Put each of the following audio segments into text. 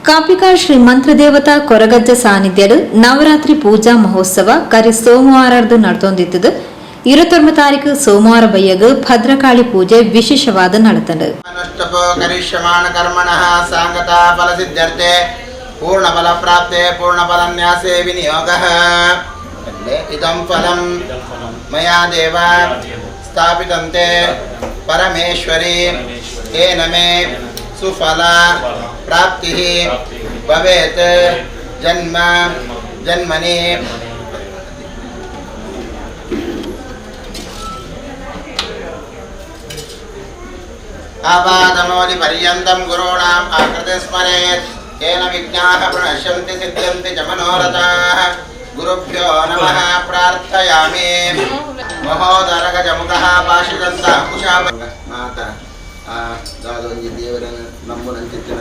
ಕಾಪಿಕಾಡ್ ಶ್ರೀ ಮಂತ್ರದೇವತಾ ಕೊರಗಜ್ಜ ಸಾನ್ನಿಧ್ಯಡ್ ನವರಾತ್ರಿ ಪೂಜಾ ಮಹೋತ್ಸವ ಕರಿ ಸೋಮವಾರರ್ದು ನಡೆದೊಂದಿತ್ತದು. 29 ತಾರೀಕು ಸೋಮವಾರ ಬಯ್ಯಗ್ ಭದ್ರಕಾಳಿ ಪೂಜೆ ವಿಶೇಷವಾದ ನಡೆತಂಡು. ಅನುಷ್ಠುಪೋ ಕರಿಷ್ಯಮಾಣ ಕರ್ಮಣಃ ಸಾಂಗತಾ ಫಲಸಿದ್ಧ್ಯರ್ಥೆ ಪೂರ್ಣಫಲಪ್ರಾಪ್ತೆ ಪೂರ್ಣಫಲನ್ಯಾಸೇ ವಿನಿಯೋಗಃ. ಇದಂ ಫಲಂ ಮಯಾ ದೇವ ಸ್ಥಾಪಿತಂತೆ ಪರಮೇಶ್ವರಿ ತೇನ ಮೇ ಸುಫಲ ಪ್ರಾಪ್ತಿಃ ಭವೇತ್ ಜನ್ಮ ಜನ್ಮನಿ. ಆಪಾದಮೌಲಿಪರ್ಯಂತಂ ಗುರುಣಾಂ ಆಕೃತಿ ಸ್ಮರೇತ್ ತೇನ ವಿಘ್ನಾಃ ಪ್ರಣಶ್ಯಂತಿ ಸಿದ್ಧ್ಯಂತಿ ಚ ಮನೋರಥಾಃ. ಗುರುಭ್ಯೋ ನಮಃ ಪ್ರಾರ್ಥಯಾಮಿ. ಮಹೋದರಗಜಮುಖಃ ಪಾಶಿದಂತಃ ಕುಶಾಪ ಮಾತ ಆ ದಾದೊಂಜಿ ದೇವರನ್ನು ನಂಬುನಂಚಿತ್ತಿನ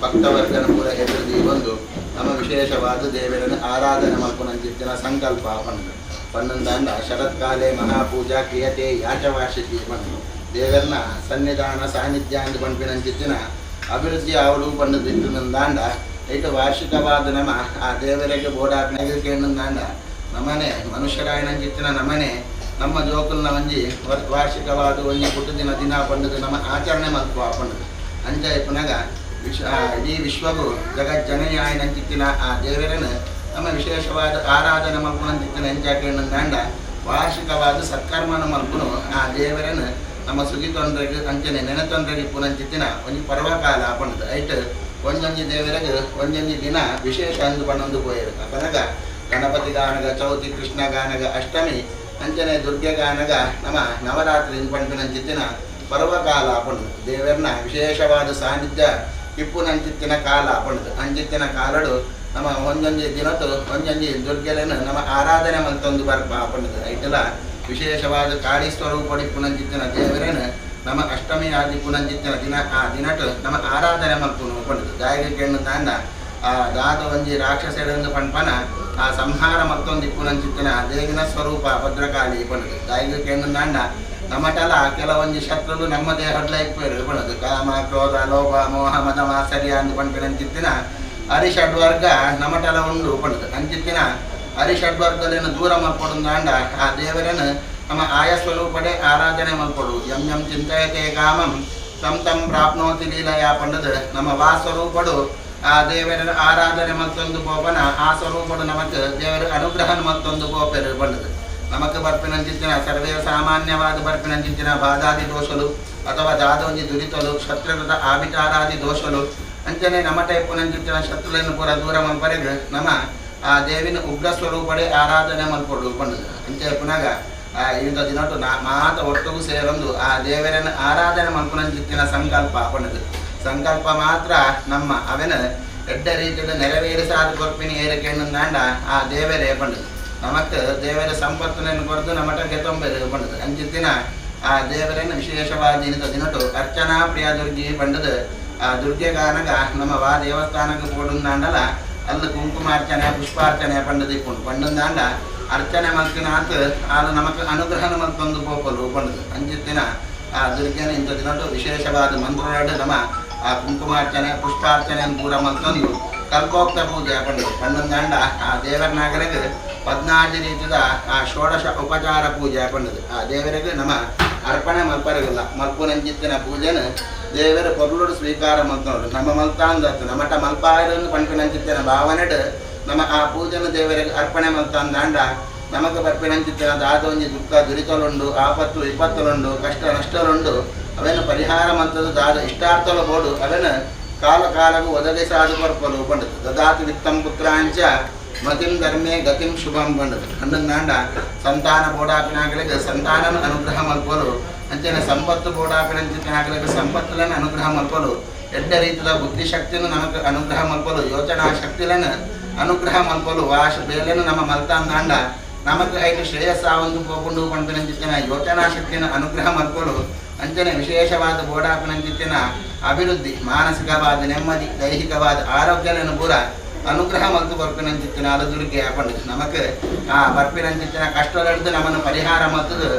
ಭಕ್ತವರ್ಗನ ಪೂರ ಎದುರು ಒಂದು ನಮ್ಮ ವಿಶೇಷವಾದ ದೇವರನ್ನು ಆರಾಧನೆ ಮಲ್ಪುನಂಚಿತ್ತಿನ ಸಂಕಲ್ಪ ಪಂಡು ಪನ್ನೊಂದಾಂಡ ಶರತ್ಕಾಲೆ ಮಹಾಪೂಜಾ ಕ್ರಿಯತೆ ಯಾಚವಾರ್ಷಿಕಿ ಪಂಡು ದೇವರನ್ನ ಸನ್ನಿಧಾನ ಸಾನ್ನಿಧ್ಯ ಅಂದು ಪನ್ಪಿನಂಚಿತ್ತಿನ ಅಭಿವೃದ್ಧಿ ಅವಳು ಪಂಡು ದಿಟ್ಟುನಂದಾಂಡ ಐಟು ವಾರ್ಷಿಕವಾದ ನಮ ಆ ದೇವರಿಗೆ ಬೋಡಾಜ್ಞೆಗೆ ಕೇಳುಂದಾಂಡ ನಮನೆ ಮನುಷ್ಯರಾಯನಂಚಿತ್ತಿನ ನಮನೆ ನಮ್ಮ ಜೋಕುಲ್ನ ಒಂಜಿ ವಾರ್ಷಿಕವಾದ ಒಂಜಿ ಪುಟ್ಟದಿನ ದಿನ ಪಂಡದು ನಮ್ಮ ಆಚರಣೆ ಮಲ್ಪುವ ಪಂಡದು ಅಂಚ ಇಪ್ಪುನಗ ವಿಶ್ವ ಇಡೀ ವಿಶ್ವಗೂ ಜಗಜ್ಜನನಿಯಾಯನಂಚಿತ್ತಿನ ಆ ದೇವರನ್ನು ನಮ್ಮ ವಿಶೇಷವಾದ ಆರಾಧನೆ ಮಲ್ಪುನಂಚಿತ್ತಿನ ಎಂಚ ಕೇಳುಂದಾಂಡ ವಾರ್ಷಿಕವಾದ ಸತ್ಕರ್ಮನ ಮಲ್ಪುನು ಆ ದೇವರನ್ನು ನಮ್ಮ ಸುಗಿ ತೊಂದರೆಗೆ ಅಂಚನೆ ನೆನೆ ತೊಂದರೆಗೆ ಇಪ್ಪುನಂಚಿತ್ತಿನ ಒಂಜಿ ಪರ್ವಕಾಲ ಪಂಡದು ಐಟ್ ಒಂಜೊಂಜಿ ದೇವರಿಗೆ ಒಂಜೊಂಜಿ ದಿನ ವಿಶೇಷ ಅಂದು ಪನ್ನೊಂದು ಪೋಯರು. ಅಪನಗ ಗಣಪತಿ ಗಾನಗ ಚೌತಿ ಕೃಷ್ಣ ಗಾನಗ ಅಷ್ಟಮಿ ಅಂಚನೆ ದುರ್ಗೆ ಗಾನಗ ನಮ್ಮ ನವರಾತ್ರಿ ಪನ್ಪಿನಂಚಿತ್ತಿನ ಪರ್ವಕಾಲ ಪಂಡದು ದೇವರನ್ನ ವಿಶೇಷವಾದ ಸಾನ್ನಿಧ್ಯ ಇಪ್ಪುನಂಚಿತ್ತಿನ ಕಾಲ ಪಂಡದು ಅಂಚಿತ್ತಿನ ಕಾಲಡು ನಮ್ಮ ಒಂಜೊಂಜಿ ದಿನತು ಒಂಜೊಂಜಿ ದುರ್ಗೆలను ನಮ್ಮ ಆರಾಧನೆ ಮಲ್ತೊಂದು ಬರ್ಪ ಪಂಡದು ಐಟಲ ವಿಶೇಷವಾದ ಕಾಳಿ ಸ್ವರೂಪ ಇಪ್ಪುನಂಚಿತ್ತಿನ ದೇವರನ್ನು ನಮ್ಮ ಅಷ್ಟಮಿ ಆದಿ ಪುನಂಚಿತ್ತಿನ ದಿನ ಆ ದಿನಟು ನಮ್ಮ ಆರಾಧನೆ ಮಲ್ಪುನು ಪಂಡದು ದಾಯಿಗೆ ಕೇಳು ತಾಂಡ ಆ ದಾದ ಒಂಜಿ ರಾಕ್ಷಸೆಡೆಂದು ಪನ್ಪನ ಆ ಸಂಹಾರ ಮತ್ತೊಂದು ಇಪ್ಪುನಂಚಿತ್ತಿನ ದೇವಿನ ಸ್ವರೂಪ ಭದ್ರಕಾಳಿ ಪಂಡದು ದಾಯಿಗೆ ಕೇಳು ತಾಂಡ ನಮ್ಮಟಲ ಕೆಲವೊಂಜಿ ಶತ್ರುಲು ನಮ್ಮ ದೇಹಡ್ಲ ಇಪ್ಪೇರು ಪಂಡದು ಕಾಮ ಕ್ರೋಧ ಲೋಭ ಮೋಹ ಮದ ಮಾತ್ಸರ್ಯ ಅಂದು ಪನ್ಪಿನಂಚಿತ್ತಿನ ಅರಿಷಡ್ವರ್ಗ ನಮಟಲ ಉಂಡು ಪಂಡದು ಅಂಚಿತ್ತಿನ ಅರಿಷಡ್ವರ್ಗಲೇನು ದೂರ ಮಲ್ಪೊಡುಂದಾಂಡ ಆ ದೇವರನ್ನು ನಮ್ಮ ಆಯ ಸ್ವರೂಪಡೆ ಆರಾಧನೆ ಮಲ್ಪೊಡು. ಯಂ ಯಂ ಚಿಂತಯತೆ ಕಾಮಂ ತಂ ತಂ ಪ್ರಾಪ್ನೋತಿ ಲೀಲಯ ಪಂಡದು ನಮ್ಮ ವಾ ಸ್ವರೂಪಡು ಆ ದೇವರ ಆರಾಧನೆ ಮತ್ತೊಂದು ಪೋಪನ ಆ ಸ್ವರೂಪಡು ನಮಕ್ ದೇವರ ಅನುಗ್ರಹನ ಮತ್ತೊಂದು ಪೋಪೆರು ಪಂಡದು ನಮಕ್ ಬರ್ಪಿನಂಚಿತ್ತಿನ ಸರ್ವೇ ಸಾಮಾನ್ಯವಾದ ಬರ್ಪಿನಂಚಿತ್ತಿನ ಬಾಧಾದಿ ದೋಷಲು ಅಥವಾ ದಾದೊಂಜಿ ದುರಿತಲು ಶತ್ರುಕೃತ ಆಭಿಚಾರಾದಿ ದೋಷಲು ಅಂಚನೆ ನಮ ಟೈಪುನಂಚಿತ್ತಿನ ಶತ್ರುలను ಪೂರ ದೂರ ಮಲ್ಪರೆಗ್ ನಮ ಆ ದೇವಿನ ಉಗ್ರ ಸ್ವರೂಪಡೆ ಆರಾಧನೆ ಮಲ್ಪೊಡು ಪಂಡದು ಅಂಚೆ ಪುನಗ ಆ ಇಂಥ ದಿನಟು ನಾ ಮಾತ ಒಟ್ಟುಗೂ ಸೇರೊಂದು ಆ ದೇವರನ್ನು ಆರಾಧನೆ ಮಲ್ಪುನಂಚಿತ್ತಿನ ಸಂಕಲ್ಪ ಪಂಡದು ಸಂಕಲ್ಪ ಮಾತ್ರ ನಮ್ಮ ಅವೆನ ಎಡ್ಡ ರೀತಿಯಲ್ಲಿ ನೆರವೇರಿಸಾದ ಕೊರ್ಪಿನಿ ಏರಿಕೆಣ್ಣಂದಾಂಡ ಆ ದೇವರೇ ಪಂಡದು ನಮಕ್ ದೇವರ ಸಂಪತ್ತನ್ನು ಕೊರದು ನಮಟ ಗೆತೊಂಬೆರು ಪಂಡದು ಅಂಚಿತ್ತಿನ ಆ ದೇವರನ್ನು ವಿಶೇಷವಾದ ಇಂಥ ದಿನಟು ಅರ್ಚನಾ ಪ್ರಿಯ ದುರ್ಗಿ ಪಂಡದು ಆ ದುರ್ಗೆ ಗಾನಗ ನಮ್ಮ ವಾ ದೇವಸ್ಥಾನಕ್ಕೆ ಪೋಡುಂದಾಂಡಲ ಅಲ್ಲಿ ಕುಂಕುಮಾರ್ಚನೆ ಪುಷ್ಪಾರ್ಚನೆ ಪಂಡದು ಇಪ್ಪುಂಡು ಪಂಡಂದಾಂಡ ಅರ್ಚನೆ ಮಲ್ತಿನಾತ್ ಆಲು ನಮಕ್ ಅನುಗ್ರಹನ ಮಲ್ತೊಂದು ಪೋಪಲು ಪಂಡದು ಅಂಚಿತ್ತಿನ ಆ ದುರ್ಗೆನ ಇಂಥ ದಿನಟು ವಿಶೇಷವಾದ ಮಂತ್ರಗಳು ನಮ್ಮ ಆ ಕುಂಕುಮಾರ್ಚನೆ ಪುಷ್ಪಾರ್ಚನೆ ಪೂರ ಮಲ್ತೊಂದು ಕಲ್ಪೋಕ್ತ ಪೂಜೆ ಪಂಡದು ಪಂಡಂದಾಂಡ ಆ ದೇವರನಾಗರಿಗೆ 14 ರೀತಿಯ ಆ ಷೋಡಶ ಉಪಚಾರ ಪೂಜೆ ಪಂಡದು ಆ ದೇವರಿಗೆ ನಮ್ಮ ಅರ್ಪಣೆ ಮಲ್ಪರಗಿಲ್ಲ ಮಲ್ಪುನಂಚಿತ್ತಿನ ಪೂಜೆನ ದೇವರ ಪೊರ್ಲುಡು ಸ್ವೀಕಾರ ಮಲ್ತೊಂಡು ನಮ್ಮ ಮಲ್ತಾಂದತ್ತು ನಮಟ ಮಲ್ಪಾಯರನ್ನು ಪನ್ಪಿನಂಚಿತ್ತಿನ ಭಾವನೆಡು ನಮ್ಮ ಆ ಪೂಜೆನ ದೇವರಿಗೆ ಅರ್ಪಣೆ ಮಲ್ತಂದಾಂಡ ನಮಕ್ ಬರ್ಪಿನಂಚಿತ್ತಿನ ದಾದೊಂಜಿ ದುಃಖ ದುರಿತಲುಂಡು ಆಪತ್ತು ವಿಪತ್ತುಲುಂಡು ಕಷ್ಟ ನಷ್ಟಲುಂಡು ಅವೆನ್ನು ಪರಿಹಾರ ಮಂತದ್ದು ದಾದ ಇಷ್ಟಾರ್ಥಲ ಬೋಡು ಅವೆನ್ನು ಕಾಲ ಕಾಲಗೂ ಒದಗಿಸಾದು ಕೊರ್ಪಲು ಪಂಡದು ದದಾತಿ ವಿತ್ತಂ ಪುತ್ರಾಂಚ ಮತಿಂ ಧರ್ಮೇ ಗತಿಂ ಶುಭಂ ಪಂಡದು ಹನ್ನೊಂದಾಂಡ ಸಂತಾನ ಬೋಡಾಪಿನಾಗಲಿಗೆ ಸಂತಾನನ ಅನುಗ್ರಹ ಮಲ್ಪಲು ಅಂಚನೆ ಸಂಪತ್ತು ಬೋಡಾಪಿನಂಚಿನಾಗಲಿಗೆ ಸಂಪತ್ತುలను ಅನುಗ್ರಹ ಮಲ್ಪಲು ಎಡ್ಡ ರೀತಿಯ ಬುದ್ಧಿಶಕ್ತಿಯನ್ನು ನಮಕ್ ಅನುಗ್ರಹ ಮಲ್ಪಲು ಯೋಚನಾ ಶಕ್ತಿలను ಅನುಗ್ರಹ ಮಲ್ಪಲು ವಾಶ ಬೇಲೆನು ನಮ್ಮ ಮಲ್ತಾಂದಾಂಡ ನಮಕ್ ಐದು ಶ್ರೇಯಸ್ಸಾವಂದು ಪೋಪುಂಡು ಪನ್ಪಿನಂಚಿತ್ತಿನ ಯೋಚನಾ ಶಕ್ತಿಯನ್ನು ಅನುಗ್ರಹ ಮಲ್ಪಲು ಅಂಚನೆ ವಿಶೇಷವಾದ ಬೋಡಾಪಿನಂಚಿತ್ತಿನ ಅಭಿವೃದ್ಧಿ ಮಾನಸಿಕವಾದ ನೆಮ್ಮದಿ ದೈಹಿಕವಾದ ಆರೋಗ್ಯలను ಪೂರ ಅನುಗ್ರಹ ಮಲ್ತು ಬರ್ಪಿನಂಚಿತ್ತಿನ ಅಲದುರ್ಗೆ ಪಂಡದು ನಮಕ್ ಆ ಬರ್ಪಿನಂಚಿತ್ತಿನ ಕಷ್ಟಲೆಡ್ದು ನಮ್ಮನ್ನು ಪರಿಹಾರ ಮಲ್ತದು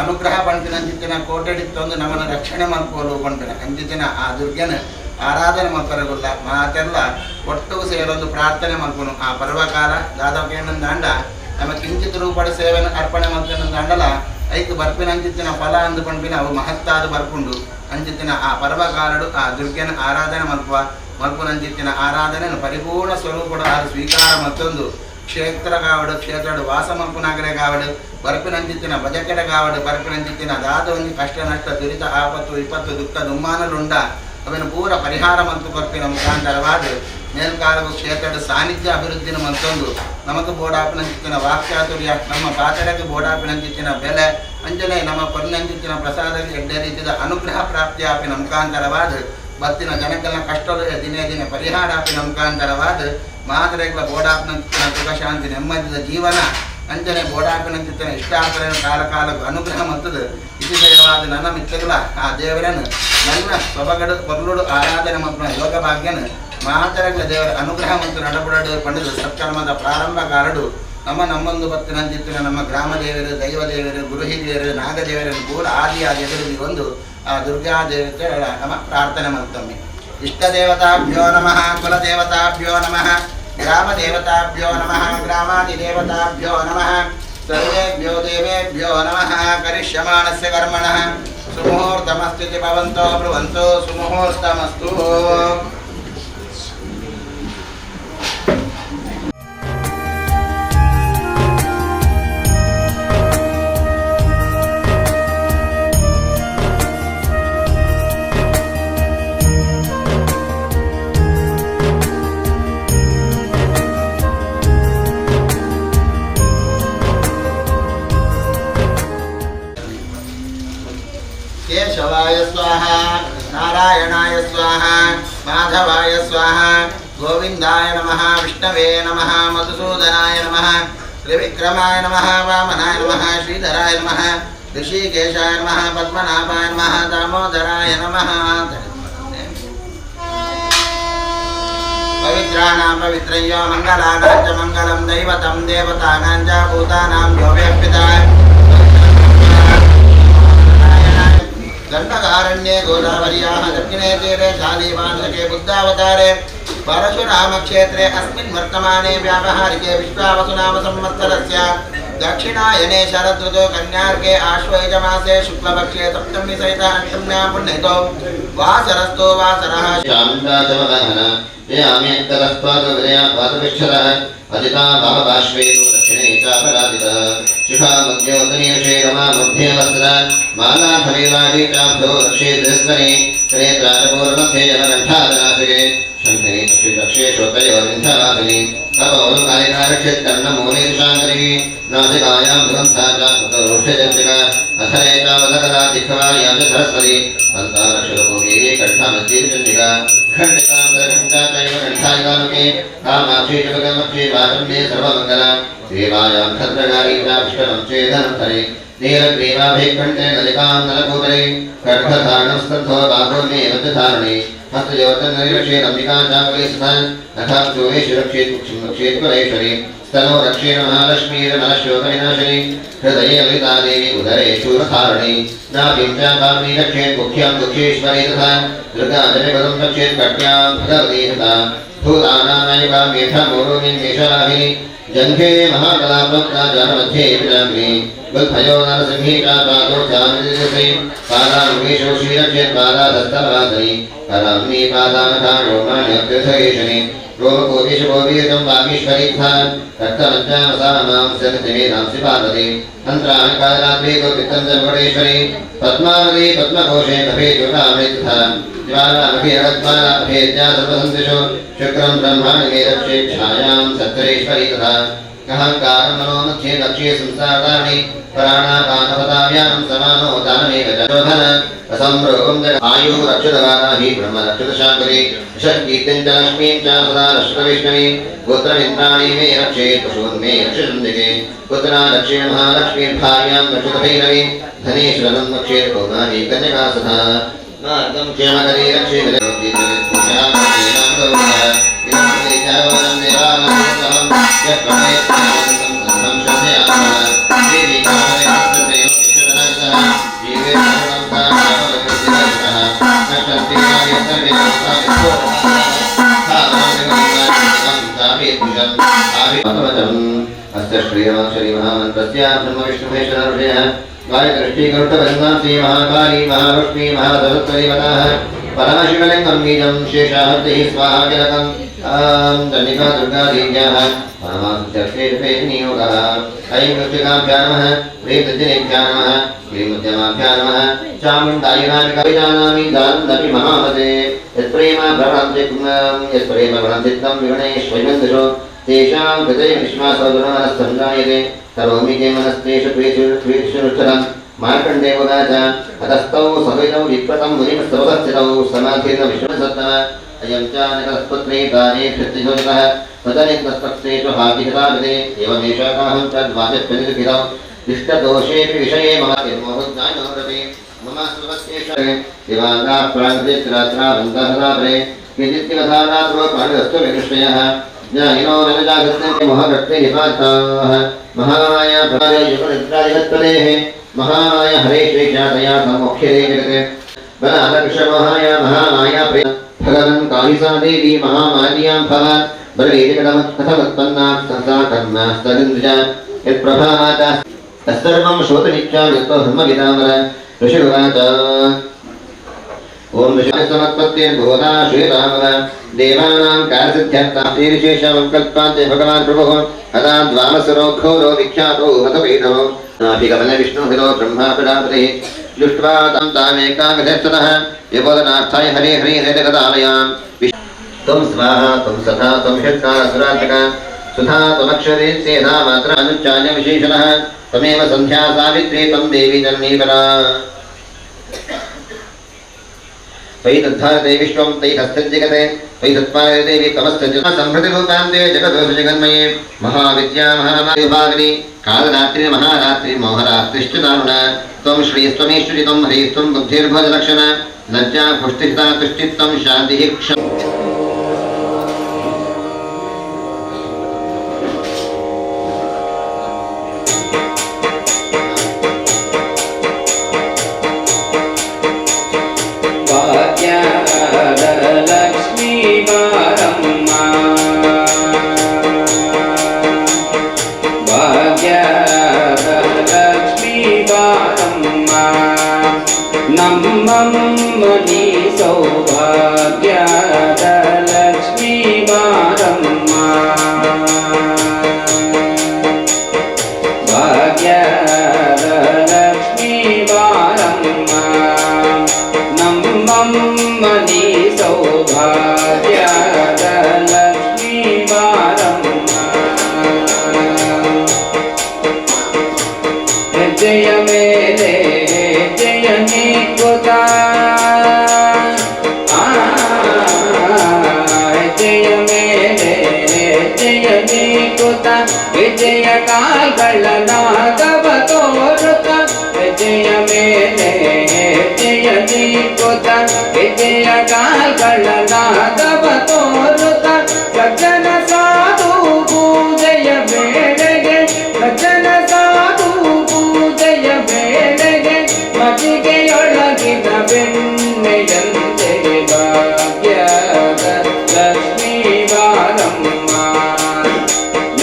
ಅನುಗ್ರಹ ಪನ್ಪಿನಂಚಿತ್ತಿನ ಕೋಟೆಡಿತ್ತೊಂದು ನಮ್ಮನ್ನು ರಕ್ಷಣೆ ಮಲ್ಪೋಲು ಪನ್ಪಿನ ಅಂಚಿತ್ತಿನ ಆ ದುರ್ಗೆನ ಆರಾಧನೆ ಮಲ್ಪರಗುಲ್ಲ ಮಾತೆಲ್ಲ ಒಟ್ಟುಗು ಸೇರೊಂದು ಪ್ರಾರ್ಥನೆ ಮಲ್ಪುನು ಆ ಪರ್ವಕಾಲ ದಾದಕೇನಂದಾಂಡ ನಮ್ಮ ಕಿಂಚಿತ್ ರೂಪದ ಸೇವೆಯನ್ನು ಅರ್ಪಣೆ ಮಲ್ತನಂದಾಂಡಲ ಐಕ್ ಬರ್ಪಿನ ಅಂಚಿತ್ತಿನ ಫಲ ಅಂದು ಪಂಪಿನ ಅವು ಮಹತ್ತಾದ ಬರ್ಪುಂಡು ಅಂಚಿತ್ತಿನ ಆ ಪರ್ವಕಾಲಡು ಆ ದುರ್ಗೆನ ಆರಾಧನೆ ಮಲ್ಪುವ ಮಲ್ಪುನಂಚಿತ್ತಿನ ಆರಾಧನೆಯನ್ನು ಪರಿಪೂರ್ಣ ಸ್ವರೂಪಡು ಆ ಸ್ವೀಕಾರ ಮತ್ತೊಂದು ಕ್ಷೇತ್ರ ಕಾವಡು ಕ್ಷೇತ್ರಡು ವಾಸ ಮಲ್ಪುನಾಗರೆ ಕಾವಡು ಬರ್ಪಿನಂಚಿತ್ತಿನ ಬಜಕೆಡ ಕಾವಡು ಬರ್ಪಿನಂಚಿತ್ತಿನ ದಾದ ಒಂಜಿ ಕಷ್ಟ ನಷ್ಟ ದುರಿತ ಆಪತ್ತು ವಿಪತ್ತು ದುಃಖ ದುಮ್ಮಾನಲುಂಡ ಅವೆನ್ನು ಪೂರ ಪರಿಹಾರ ಮಂತು ಬರ್ಪಿನ ಮುಖಾಂತರವಾದ ಮೇಲ್ಕಾಲವು ಕ್ಷೇತ್ರದ ಸಾನ್ನಿಧ್ಯ ಅಭಿವೃದ್ಧಿನ ಮತ್ತೊಂದು ನಮಕ್ ಬೋಡಾಪಿನಂಚಿತ್ತಿನ ವಾಕ್ಚಾತುರ್ಯ ನಮ್ಮ ಪಾತ್ರಕ್ಕೆ ಬೋಡಾಪಿನಂಚಿತ್ತಿನ ಬೆಲೆ ಅಂಜನೆ ನಮ್ಮ ಪೊನ್ನಂಚಿತ್ತಿನ ಪ್ರಸಾದ ಎಡ್ಡೆ ರೀತಿಯ ಅನುಗ್ರಹ ಪ್ರಾಪ್ತಿಯಾಪಿನ ಮುಖಾಂತರವಾದ ಬತ್ತಿನ ಜನಕ್ಕೆಲ್ಲ ಕಷ್ಟలు ದಿನೇ ದಿನ ಪರಿಹಾರ ಆಪಿನ ಮುಖಾಂತರವಾದ ಮಾತ್ರೆಗಳ ಬೋಡಾಪಿನಂಚಿತ್ತಿನ ಸುಖ ಶಾಂತಿ ನೆಮ್ಮದಿದ ಜೀವನ ಅಂಜನೆ ಬೋಡಾಪಿನಂಚಿತ್ತಿನ ಇಷ್ಟಾರ್ಥಗಳನ್ನು ಕಾಲ ಕಾಲಕ್ಕೂ ಅನುಗ್ರಹ ಮತ್ತದು ಇತಿಶಯವಾದ ನನ್ನ ಮಿತ್ರಗಳ ಆ ದೇವರನ್ನು ನನ್ನ ಸೊಬಗಡು ಪೊರ್ಲುಡು ಆರಾಧನೆ ಮತ್ತು ಯೋಗ ಭಾಗ್ಯನ ಮಾತರಗಳ ದೇವರ ಅನುಗ್ರಹ ಮತ್ತು ನಡಬುಡಡು ಪಂಡಿತ ಸತ್ಕರ್ಮದ ಪ್ರಾರಂಭಕಾರಡು ನಮ್ಮ ನಮ್ಮೊಂದು ಬತ್ತಿನಂಚಿತ್ತಿನ ನಮ್ಮ ಗ್ರಾಮ ದೇವರು ದೈವ ದೇವರು ಗುರು ಹಿರಿಯರು ನಾಗದೇವರನ್ನು ಕೂಡ ಆದಿಯಾಗಿ ಎದುರು ಒಂದು ಆ ದುರ್ಗಾ ದೇವತೆ ನಮ್ಮ ಪ್ರಾರ್ಥನೆ ಮಾಡ್ತಮ್ಮಿ. ಇಷ್ಟ ದೇವತಾಭ್ಯೋ ನಮಃ, ಕುಲದೇವತಾಭ್ಯೋ ನಮಃ, ಗ್ರಾಮ ದೇವತಾಭ್ಯೋ ನಮಃ, ಗ್ರಾಮಾದಿದೇವತಾಭ್ಯೋ ನಮಃ, ಸರ್ವೇಭ್ಯೋ ದೇವೇಭ್ಯೋ ನಮಃ. ಕರಿಷ್ಯಮಾಣಸ್ಯ ಕರ್ಮಣಃ ಸುಮುಹೂರ್ತಮಸ್ತಿತಿ ಭವಂತೋ ಬ್ರುವಂತೋ ಸುಮುಹೂರ್ತಮಸ್ತು. केशवाय स्वाहा, नारायणाय स्वाहा, माधवाय स्वाहा, गोविंदाय नमः, विष्णवे नमः, मधुसूदनाय नमः, त्रिविक्रमाय नमः, वामनाय नमः, श्रीधराय नमः, ऋषिकेशाय नमः, पद्मनाभाय नमः, दामोदराय नमः. पवित्राणां पवित्रं यो मङ्गलानां च मङ्गलं दैवतं देवतानां च भूतानां यो व्यर्पिता. दण्डकारण्ये गोदावर्याः दक्षिणे तीरे शालीवानके बुद्धावतारे परशुरामक्षेत्रे अस्मिन् वर्तमाने व्यावहारिके विश्वावसुनाम संवत्सरस्य दक्षिणायने शरदृतौ कन्यार्के आश्वयुजमासे शुक्लपक्षे सप्तमी सहित अष्टम्यां पुण्यतो वासरस्तो वासरः. जंघे महाबला प्रोक्ता जानमध्ये विजामिनी गुल्फयो नरसिंही पादो चामिसे पादामुखेशो श्रीरक्षेत् पादाधस्तवासनि पराम्नि पादामथा रोमाण्यतीर्थकेशनि रोमकोटिशकोटीशं वागीश्वरी तथा रक्तमज्जामसामां समितिमेधांसि पार्वती अन्त्राणि कालरात्रि गोपित्तं च मुकुटेश्वरी पद्मावती पद्मकोशे कफे ज्योतामृ तथा ज्वालामुखी रगज्वालाभेद्या सर्वसन्दिशो शुक्रं ब्रह्माणि मे रक्षे छायां सत्तरेश्वरी तथा अहङ्कारं मनोमध्ये लक्ष्ये संसारधारिणि प्राणापानपदाव्यां समानो दानमेव च शोधन असंरोगं च आयुः रक्षतवाराहि ब्रह्म रक्षतशाङ्करी षट्कीर्तिं च लक्ष्मीं च सदा रक्षतवैष्णवी गोत्रमिन्द्राणि मे रक्षेत् पशून् मे रक्षचन्द्रिके पुत्रा रक्षे महालक्ष्मीर्भार्यां रक्षतभैरवी धनेश्वरं रक्षेत् कौमारी कन्यका सदा मार्गं क्षेमकरी रक्षेत् ब्रह्मकवचम् अस्य श्रीरामश्रीमहामन्त्रस्य ब्रह्मविष्णुमहेश्वरऋषयः गायदृष्टिगरुडबलिङ्गांसि महाकाली महालक्ष्मी महासरस्वतीवताः परमशिवलिङ्गं बीजं शेषाहर्तिः स्वाहा किलकम् आं चण्डिका दुर्गा देव्याः परमासिद्ध्यर्थे नियोगः। ऐं वृश्चिकाभ्यां नमः, ह्रीं तज्जनेभ्यां नमः, ह्रीं मध्यमाभ्यां नमः, चामुण्डायिनामि दानन्दपि महामते यत्प्रेम भ्रमणं यत्प्रेम भ्रमणं विगणेष्वैवन्दशो तेषां हृदये विश्वासोदुरमनस्सञ्जायते करोमि ते मनस्तेषु प्रीतिषु मार्कण्डेय उवाच अतस्तौ सहितौ विप्रतं मुनिमस्तवस्थितौ समाधिर्न विश्वसत्तम अयं च निकलस्पुत्रे दाने क्षत्रियोजितः स्वजनितस्पक्षेषु हातिहताविदे एवमेषाकाहं च द्वादशप्रतिलिखितौ इष्टदोषेऽपि विषये मम मोहज्ञानोरपि मम स्वस्येष दिवाङ्गाः प्राणित्रात्रावन्तहरापरे किञ्चित्किमधारात्रो प्राणिरस्तु विनुष्टयः ज्ञानिनो ननजागृत्य मोहगट्टे निपाताः महामाया प्राणियुगनिद्रादिहत्पदेः महामाया हरे श्रीख्यातया सम्मोक्ष्यते जगत् बलालकृष्णमहाय महामाया प्रिय भगवन् काली सा देवी महामार्यां भव बलवीर्यकथमुत्पन्ना सा कर्म स्तदिन्द्रिया यत्प्रभावात् तत्सर्वं श्रोतुमिच्छामि यतो ब्रह्मविदामर। ऋषिरुवाच ॐ ऋषिसमत्पत्तिर्भूता श्रीरामव देवानां कार्यसिद्ध्यर्थां विशेषं कल्पान्ते भगवान् प्रभुः हता द्वामसुरो घोरो विख्यातो मधुपीठो नाभिगमनविष्णुहिरो ब्रह्मा प्रजापतिः दृष्ट्वा तं तामेकाङ्गधस्ततः विबोधनार्थाय हरे हरे हरिजगदालयां त्वं स्वाहा त्वं सखा त्वं षट्कारसुरान्तक सुधा त्वमक्षरे सेधा मात्र अनुच्चान्य विशेषणः त्वमेव सन्ध्या सावित्री त्वं देवी जननी परा। त्वयि तद्धारते विश्वं त्वयि हस्तज्जगते त्वयि सत्पादे देवी तमस्तज्ज सम्भृतिरूपां ते जगदोष जगन्मये महाविद्या महामाविभागिनी कालरात्रि महारात्रि मोहरात्रिश्च दारुणा त्वं श्रीस्त्वमीश्वरि त्वं ह्रीस्त्वं बुद्धिर्भोजलक्षण लज्जा पुष्टिहिता तुष्टित्वं शान्तिः क्ष ಲಕ್ಷ್ಮೀ ಬಾರಮ್ಮ ಭಾಗ್ಯದ ಲಕ್ಷ್ಮೀ ಬಾರಮ್ಮ ನಮ್ಮಮ್ಮನಿ ಸೌಭಾಗ್ಯದ ಲಕ್ಷ್ಮೀ ಬಾರಮ್ಮ ಭಾಗ್ಯದ ಲಕ್ಷ್ಮೀ ಬಾರಮ್ಮ ನಮ್ಮಮ್ಮನಿ ಸೌಭಾಗ್ಯದ ಲಕ್ಷ್ಮೀ ಬಾರಮ್ಮ ಹೆಜ್ಜೆಯ ಮೇಲೆ ಹೆಜ್ಜೆಯ ನೀಕುತ್ತ ಹೆಜ್ಜೆಯ ಮೇಲೆ ಹೆಜ್ಜೆಯ ನೀಕುತ್ತ ವಿಜಯ ಕಾಲ್ಗಳ ನಾದವ ತೋರುತ್ತ ಹೆಜ್ಜೆಯ ಮೇಲೆ ಹೆಜ್ಜೆಯ ನೀಕುತ್ತ ವಿಜಯ ಕಾಲ್ಗಳ ನಾದವ ತೋರುತ್ತ ಸಜ್ಜನ ಸಾಧು ಪೂಜೆಯ ವೇಳೆಗೆ ಸಜ್ಜನ ಸಾಧು ಪೂಜೆಯ ವೇಳೆಗೆ ಮಜಿಗೆಯೊಳಗಿನ ಬೆಣ್ಣೆಯಂತೆ ಭಾಗ್ಯದ ಲಕ್ಷ್ಮೀ ಬಾರಮ್ಮ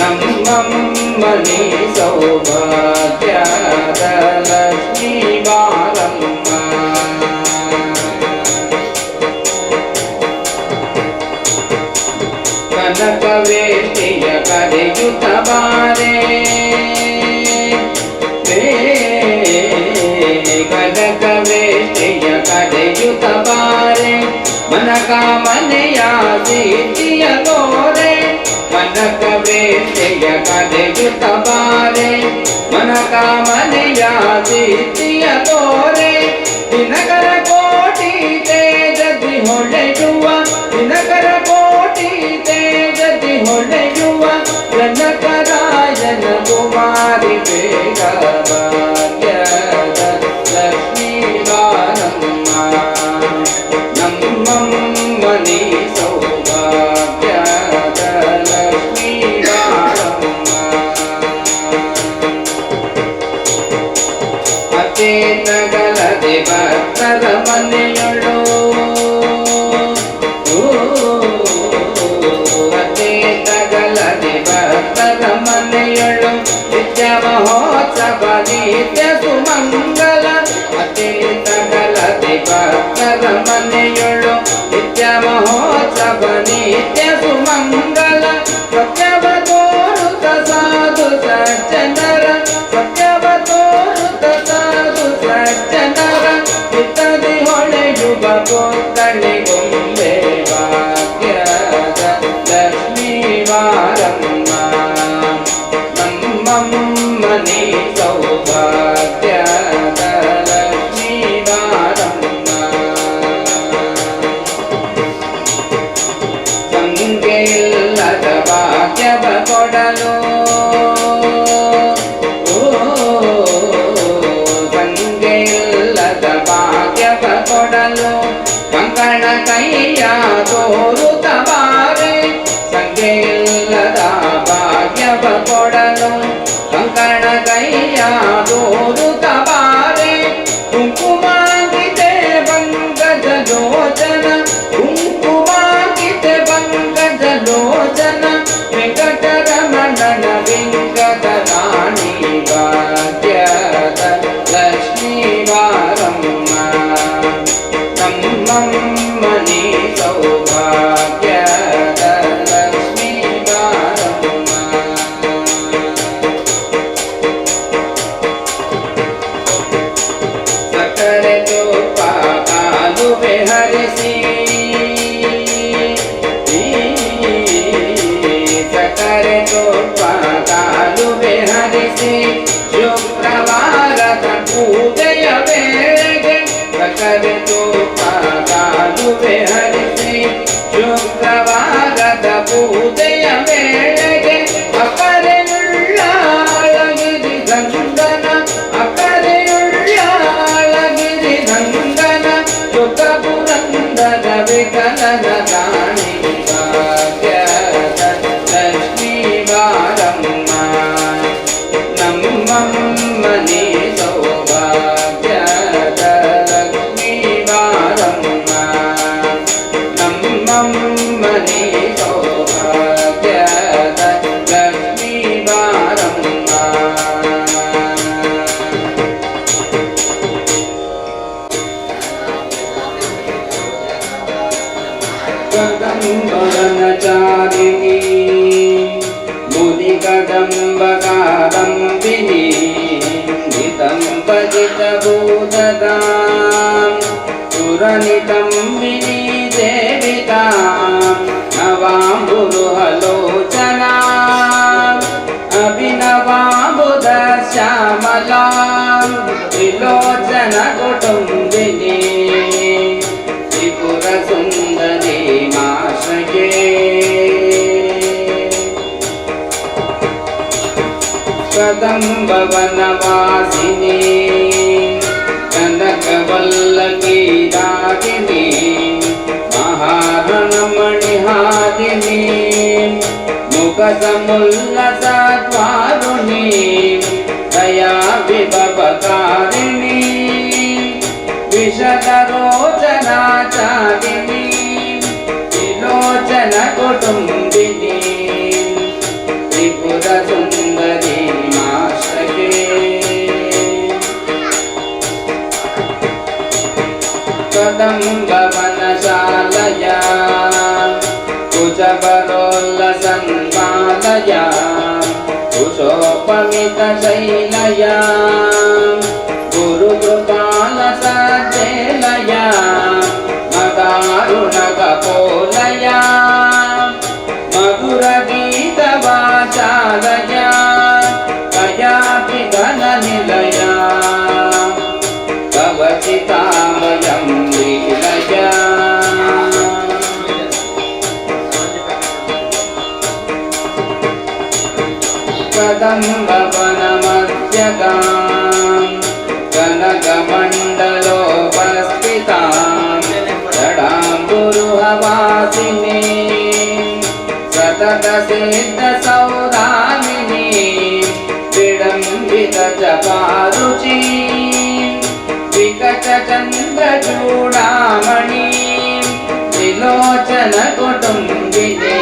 ನಮ್ಮಮ್ಮನಿ ಸೌಭಾಗ್ಯದ ಲಕ್ಷ್ಮೀ ಬಾರಮ್ಮ ಕನಕವೇಷ್ಟಿಯ ಕರೆಯುತ್ತ ಬಾರೆ ಕನಕವೇಷ್ಟಿಯ ಕರೆಯುತ್ತ ಬಾರೆ ಮನಕಾಮನೆಯ ಸಿದ್ಧಿಯ ತೋರೆ ಕನಕವೇಷ್ಟಿಯ ಕರೆಯುತ್ತ ಬಾರೆ ಮನಕಾಮನೆಯ ಸಿದ್ಧಿಯ ತೋರೆ ದಿನಕರ ಕೋಟಿ ತೇಜದಿ ಹೊಳೆಯುವ ದಿನಕರ ಕೋಟಿ ತೇಜದಿ ಹೊಳೆಯುವ ಜನಕರಾಯನ ಕುಮಾರಿ ಬೇಗ ಭಾಗ್ಯದ ಲಕ್ಷ್ಮೀ ಬಾರಮ್ಮ ನಮ್ಮಮ್ಮನಿ ಸೌಭಾಗ್ಯದ ಲಕ್ಷ್ಮೀ ಬಾರಮ್ಮ ಅಚೇತಗಲದೆ ಭಕ್ತರ ಮನೆಯೊಳು ಅಚೇತಗಲದೆ ಭಕ್ತರ ಭಕ್ತರ ಮನೆಯೊಳು ನಿತ್ಯ ಮಹೋತ್ಸವ ನಿತ್ಯ ಸುಮಂಗಲ ಸತ್ಯವ ತೋರುತ ಸಾಧು ಸಜ್ಜನರ ಸತ್ಯವ ತೋರುತ ಸಾಧು ಸಜ್ಜನರ ಚಿತ್ತದಿ ಹೊಳೆಯುವ ಪೊಕ್ಕಳಿ ಗೊಂಬೆ ಭಾಗ್ಯದ ಲಕ್ಷ್ಮೀ ಬಾರಮ್ಮ ನಮ್ಮಮ್ಮನಿ ಸೌಭಾಗ್ಯದ ಲಕ್ಷ್ಮೀ ಬಾರಮ್ಮ. ಸಂಖ್ಯೆಯಿಲ್ಲದ ಭಾಗ್ಯವ ಕೊಡಲು, ಓ, ಸಂಖ್ಯೆಯಿಲ್ಲದ ಭಾಗ್ಯವ ಕೊಡಲು ಕಂಕಣ ಕೈಯ ತೋರುತ್ತ ಬಾರೆ. ಸಂಖ್ಯೆಯಿಲ್ಲದ ಭಾಗ್ಯವ ಕೊಡಲು ಕಂಕಣ ಕೈಯ ತೋರುತ್ತ ಬಾರೆ. ಕುಂಕುಮಾಂಕಿತೆ ಪಂಕಜ ಲೋಚನ, ಕುಂಕುಮಾಂಕಿತೆ ಪಂಕಜ ಲೋಚನ ವೆಂಕಟರಮಣನ ವೆಂಕಟ ರಾಣಿ ಭಾಗ್ಯದ ಲಕ್ಷ್ಮೀ ಬಾರಮ್ಮ ನಮ್ಮಮ್ಮನಿ ಸೌಭಾಗ್ಯದ ಲಕ್ಷ್ಮೀ ಬಾರಮ್ಮ. ಸಕ್ಕರೆ ತುಪ್ಪ ಕಾಲುವೆ ಹರಿಸಿ, ಸಕ್ಕರೆ ತುಪ್ಪ ಕಾಲುವೆ ಹರಿಸಿ ಶುಕ್ರವಾರದ ಪೂಜೆಯ ವೇಳೆಗೆ, ಸಕ್ಕರೆ ತುಪ್ಪ ಕಾಲುವೆ ಹರಿಸಿ ಶುಕ್ರವಾರದ ಪೂಜೆಯ ವೇಳೆಗೆ ಅಕ್ಕರೆಯುಳ್ಳ ಅಳಗಿರಿ ರಂಗನ, ಅಕ್ಕರೆಯುಳ್ಳ ಅಳಗಿರಿ ರಂಗನ ಸುಖ ಪುರಂದರ ವಿಠಲನ ರಾಣಿ ಭಾಗ್ಯದ ಲಕ್ಷ್ಮೀ ಬಾರಮ್ಮ ನಮ್ಮಮ್ಮನಿ ಸೌಭಾಗ್ಯದ ಲಕ್ಷ್ಮೀ ಬಾರಮ್ಮ ನಮ್ಮಮ್ಮನಿ ಸೌಭಾಗ್ಯದ ಲಕ್ಷ್ಮೀ ಬಾರಮ್ಮ. ಕದಂಬವನಚಾರಿಣಿ ಮುನಿಕದಂಬಕಾದಂಬಿನಿ ನಿತಂಬಜಿತಭೂತದಾಂ ಸುರನಿತಂಬಿನಿ ದೇವಿತಾಂ ನವಾಂಬುರುಹಲೋಚನಾ ಅಭಿನವಾಂಬುಧ ಶ್ಯಾಮಲಾಂ ತ್ರಿಲೋಚನ ಕುಟುಂಬಿನಿ ತ್ರಿಪುರ ಸುಂದರಿ ಮಾಶ್ರಯೇ. ಕದಂಬವನವಾಸಿನಿ ಕನಕವಲ್ಲಕಿ ದಾಗಿನಿ ಮಹಾರಣಮಣಿಹಾರಿಣಿ ಮುಖಸಮುಲ್ಲಸತ್ವಾರುಣಿ ದಯಾ ವಿಭವಕಾರಿಣಿ ವಿಷದರೋಚನಾಚಾರಿಣಿ ವಿಲೋಚನ ಕುಟುಂಬಿನಿ ತ್ರಿಪುರ ಸುಂದರಿ ಮಾಶ್ರಯೇ. ಕದಂಬವನಶಾಲಯ ಕುಚಬರೋಲ್ಲಸನ್ಮಾಲಯ ಕುಶೋಪಮಿತಶೈಲಯ ಗುರುಕೃಪಾಲಸಜ್ಜೇಲಯ ಮದಾರುಣಕಪೋಲಯ ಮಧುರಗೀತವಾಚಾಲಯ ಕಯಾಪಿ ಘನನಿಲಯ ಕವಚಿತಾಮಯಂ ಲೀಲಯ. ಕದಂಬವನಮಧ್ಯಗಾಂ ಕನಕಮಂಡಲೋಪಸ್ಥಿತಾಂ ಜಡಾಂಬುರುಹವಾಸಿನಿ ಸತತ ಸಿದ್ಧ ಸೌದಾಮಿನಿ ವಿಡಂಬಿತ ಚಪಾರುಚಿ ವಿಕಟ ಚಂದ್ರಚೂಡಾಮಣಿ ತ್ರಿಲೋಚನ ಕುಟುಂಬಿನಿ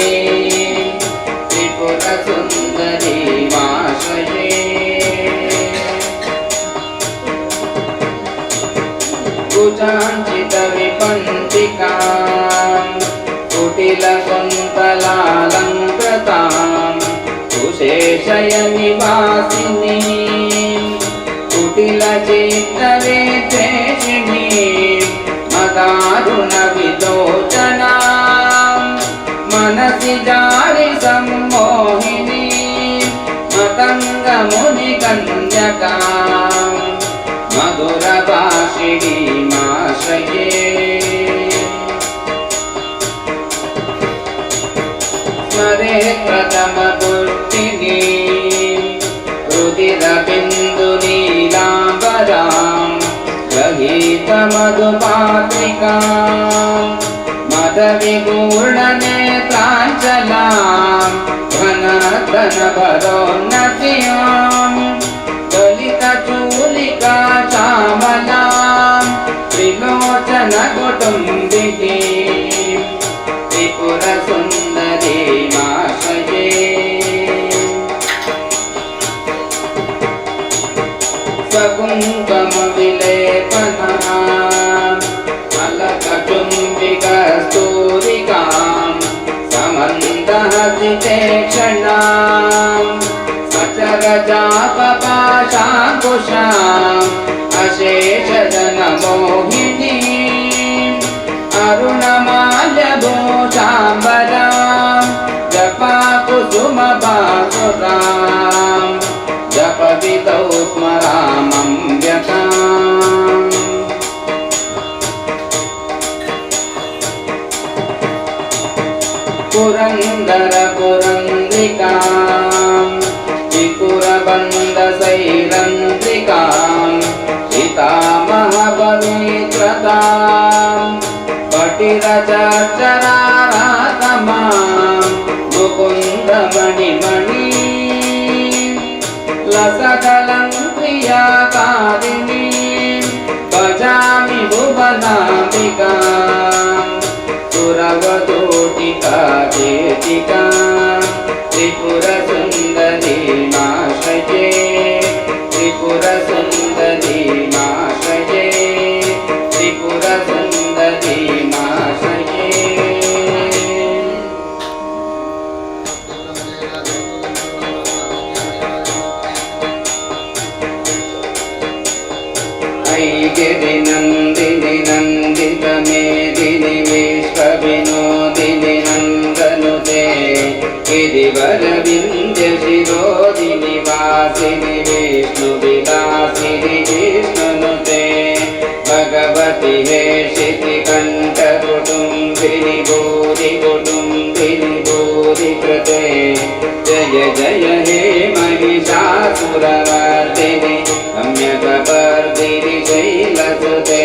ತ್ರಿಪುರ ಸುಂದರಿ ಮಾಶ್ರಯೇ. कुचाञ्चित विपञ्चिकां कुटिलकुन्तलालङ्कृतां कुशेशयनिवासिनीं कुटिलचित्तविद्वेषिणीं मदारुणविलोचनां मनसि जारि सम्मोहिनीं मतङ्गमुनिकन्यकां मधुरभाषिणीमाश्रये। स्मरे प्रथमपुष्टिनीं रुधिरबिन्दुनीलाम्बरां गृहीतमधुपात्रिकां मदविगूर्णनेत्राञ्चलां घनधनभरोन्नतियां ललितचूलिका श्यामलां त्रिलोचनकुटुम्बिनीं त्रिपुरसुन्दरीमाश्रये। स्वकुङ्कुमविलेपनः अलकचुम्बिकस्तूरिकां समन्दहसिते क्षणां सचरचापपाशाङ्कुशाम् अशेषजनमोहिनीम् अरुणमाल्यभूषाम्बरां जपाकुसुमभासुरां जपविधौ स्मरामम्ब्यताम्। पुरन्दर पुरन्द्रिकां त्रिपुरबन्धसैरन्ध्रिकां सीतामहपवित्रतां पटिरचरारातमां मुकुन्दमणिमणि लसकलङ्क्रियाकारिणीं भजामि भुवनाम्बिकां सुरवधूटिका चेतिका त्रिपुरसुन्दरीमाश्रये त्रिपुरसुन्दरीमाश्रये त्रिपुरसुन्दरीमाश्रये। ऐगिरि नन्दिनि नन्दित मेदिनि विश्वविनोदिनि नन्दनुते गिरिवरविन्द्य शिरोदिनि वासिनि विष्णुविलासिनि जिष्णुनुते भगवति हेशिति कण्ठकुटुम्बिनि भूरि कुटुम्बिनि भूरि कृते जय जय हे महिषासुरमर्दिनि रम्यकपर्दिनि शैलसुते।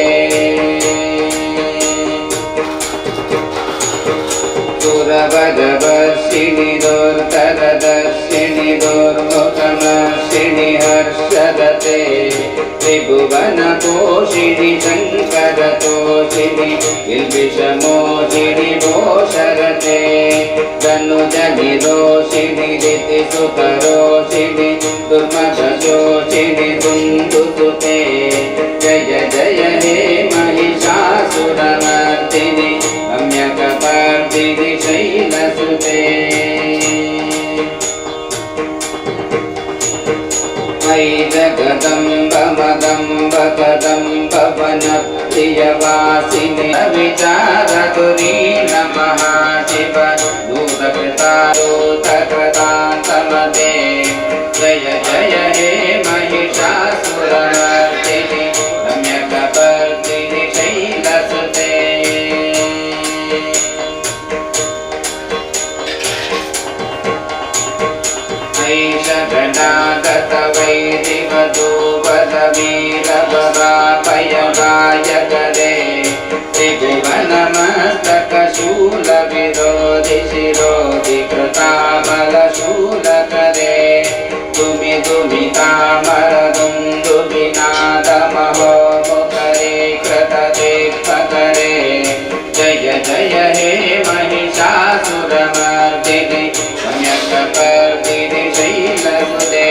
सुरवरवर्षिणि दुर्धरदर्शिनि दुर्मुखमर्षिणि हर्षदते त्रिभुवनपोषिणि शङ्करतोषिणि किल्बिषमोषिणि भोषरते धनुजनिरोषिणि दितिसुतरोषिणि दुर्मदशोषिणि दुन्दुसुते जय जय हे महिषासुरमर्दिनि रम्यकपर्दिनि शैलसुते। मयि जगदम्ब मदम्ब कदम्ब वनप्रियवासिनि विचारधुरीण महाशिव दूतकृता दूतकृतान्तमते जय जय हे महिषासुरमर्दिनि रम्यकपर्दिनि शैलसुते। शरणागतवैरिवधूवरवीरवरापयगायकरे त्रिभुवनमस्तकशूलविरोधि शिरोधि कृतामलशूलकरे दुमि दुमि तामरदुन्दुविनादमहो मुखरे कृतदिक्पकरे जय जय हे महिषासुरमर्दिनि रम्यकपर्दिनि शैलसुते।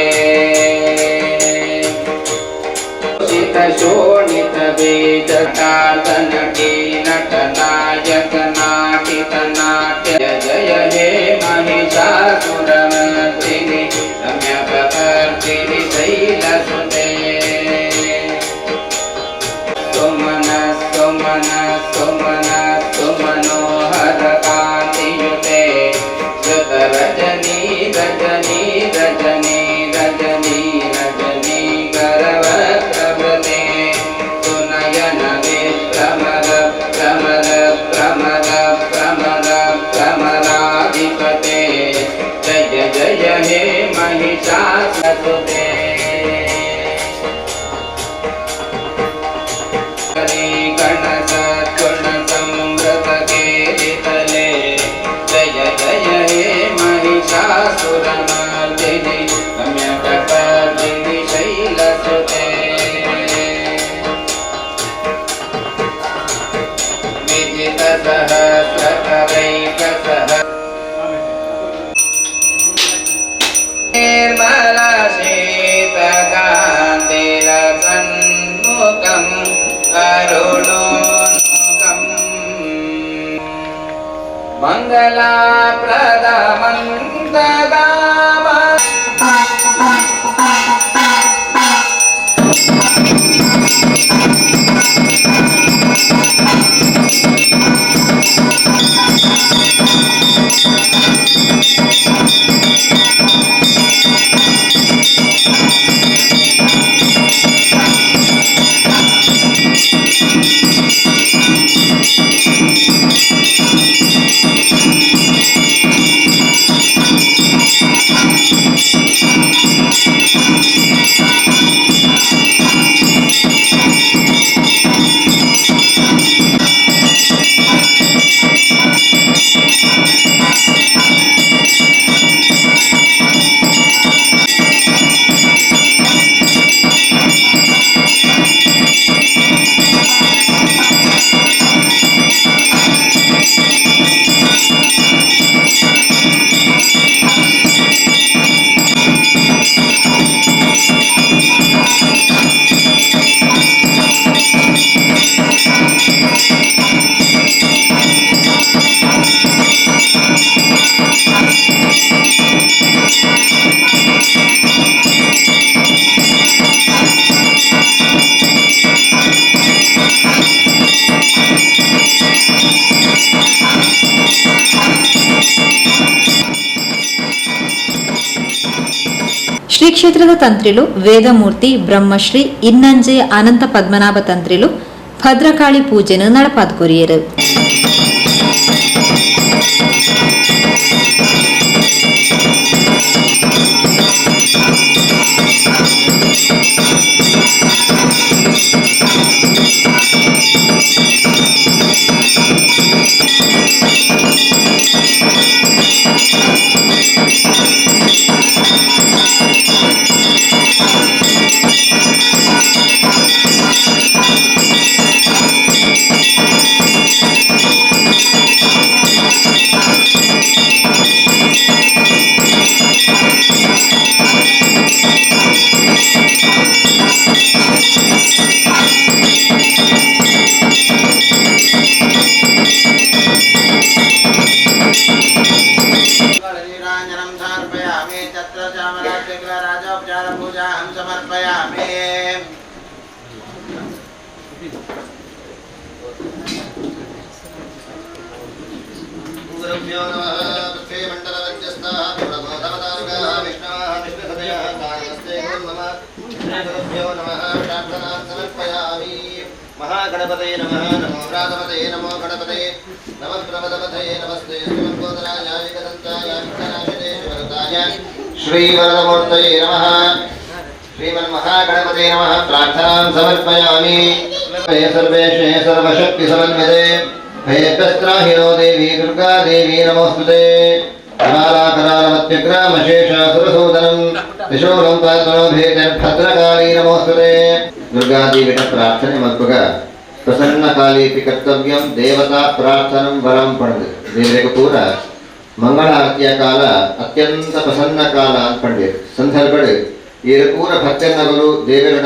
शोणित बीज नटी नटनायक नाटित नाट्य जय हे महिषासुरमर्दिनि रम्यकपर्दिनि शैलसुते सुमन सुमन सुमन सुमनोहर कान्तियुते श्रुतरजनी रजनी रजनी रजनी रजनी करवक्रवृते सुनयन विभ्रमर भ्रमर भ्रमर भ्रमर भ्रमराधिपते जय जय हे महिषासुते गणसद्गुणसंवृतकेलितले जय जय हे महिषासुरमर्दिनि रम्यकपर्दिनि शैलसुते विजितसहस्रकरैकसह निर्मलशीतकान्तिरसन्मुखं करुणोन्मुखम् मङ्गलाप्रदमन्तदाम ಶ್ರೀ ಕ್ಷೇತ್ರದ ತಂತ್ರಿಲು ವೇದಮೂರ್ತಿ ಬ್ರಹ್ಮಶ್ರೀ ಇನ್ನಂಜೆ ಅನಂತ ಪದ್ಮನಾಭ ತಂತ್ರಿಲು ಭದ್ರಕಾಳಿ ಪೂಜೆನು ನಡಪಾದ್ ಕೊರಿಯರು. नीराञ्जनं समर्पयामि तत्र चामराजोपचारपूजां समर्पयामि. गुरुभ्यो नमः. पृथ्वीमण्डलमध्यस्थाः प्रबोधवतारुकाः विष्णवाः विष्णुहृदयाः नमस्ते गुरुर्मम. श्रीगुरुभ्यो नमः. प्रार्थनां समर्पयामि. महागणपतये नमः. नमो व्रातपतये नमो गणपतये नमः प्रमदपतये नमस्ते सुमङ्गोदराय विकदन्ताय विघ्ननाशिने शिवरुताय श्रीवरदमूर्तये नमः. श्रीमन्महागणपतये नमः. प्रार्थनां समर्पयामि. हे सर्वेशे सर्वशक्तिसमन्विते भयग्रस्त्राहिनो देवी दुर्गा देवी नमोऽस्तुते. करालमत्यग्रामशेषासुरसूदनं त्रिशूलं पात्रभेदभद्रकाली नमोऽस्तुते. दुर्गादेविन ಪ್ರಾರ್ಥನೆ ಮಲ್ಪುಗ ಪ್ರಸನ್ನಕಾಲೀಪಿ ಕರ್ತವ್ಯಂ ದೇವತಾ ಪ್ರಾರ್ಥನಂ ವರಂ ಪಡೆದು ದೇವರಿಗೆ ಪೂರ ಮಂಗಳಾರತಿಯ ಕಾಲ ಅತ್ಯಂತ ಪ್ರಸನ್ನ ಕಾಲ ಅನ್ಪಂಡೀರ್ ಸಂದರ್ಭಡು ಏರು ಪೂರ ಭಕ್ತನಗಲು ದೇವರಡ